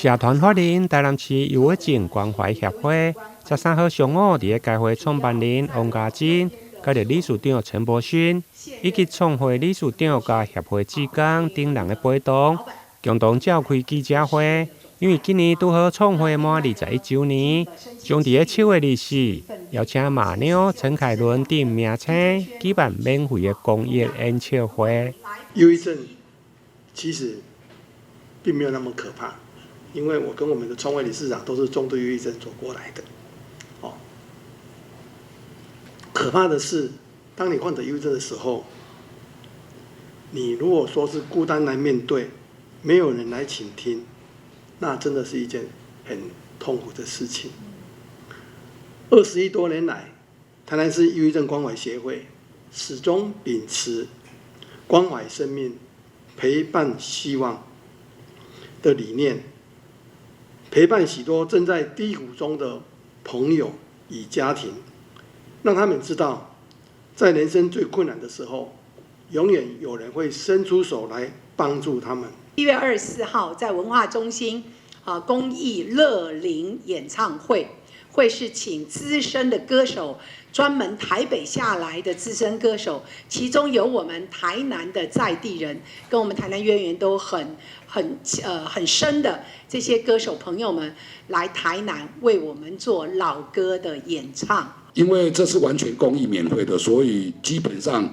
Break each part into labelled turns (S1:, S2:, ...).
S1: 社團法人台南市憂鬱症關懷協會13號上午，佇咧該會創辦人王家珍、佮著理事長陳柏勳，以及創會理事長佮協會志工等人的陪同，共同召開記者會。因為今年拄好創會滿21週年，將佇咧7月24邀請馬妞、陳凱倫等明星舉辦免費的公益演唱會。
S2: 憂鬱症其實並沒有那麼可怕，因為我跟我們的創會理事長都是重度憂鬱症走過來的。哦，可怕的是，當你患得憂鬱症的時候，你如果說是孤單來面對，沒有人來傾聽，那真的是一件很痛苦的事情。21多年來，台南市憂鬱症關懷協會始終秉持關懷生命、陪伴希望的理念，陪伴許多正在低谷中的朋友與家庭，讓他們知道，在人生最困難的時候，永遠有人會伸出手來幫助他們。
S3: 1月24號在文化中心啊，公益樂齡演唱會，會是請資深的歌手，專門台北下來的資深歌手，其中有我們台南的在地人，跟我們台南淵源都很深的這些歌手朋友們來台南為我們做老歌的演唱。
S4: 因為這是完全公益免費的，所以基本上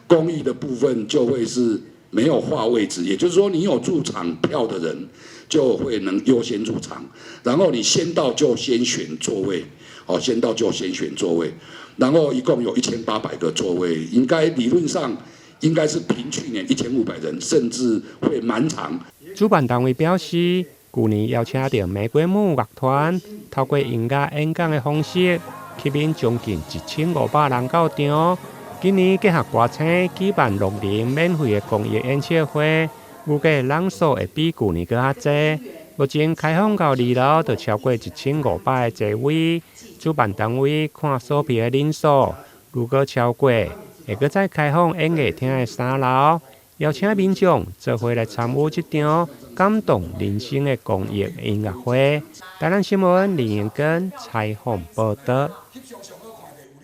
S4: 公益的部分就會是沒有劃位置，也就是說，你有入場票的人就會能優先入場，然後你先到就先選座位，哦，先到就先選座位，然後一共有1800個座位，應該理論上應該是平去年1500人，甚至會滿場。
S1: 主辦單位表示，舊年邀請著玫瑰木樂團，透過音樂演講的方式，吸引將近1500人到場。今年結合歌星舉辦樂齡免費的公益演唱會，預計人數會比舊年閣較濟。目前開放到二樓就超過1500個座位，主辦單位看索票的人數，如果超過，會閣再開放演藝廳的三樓，邀請民眾做伙來參與這場感動人心的公益音樂會。台南新聞林彦根採訪報導。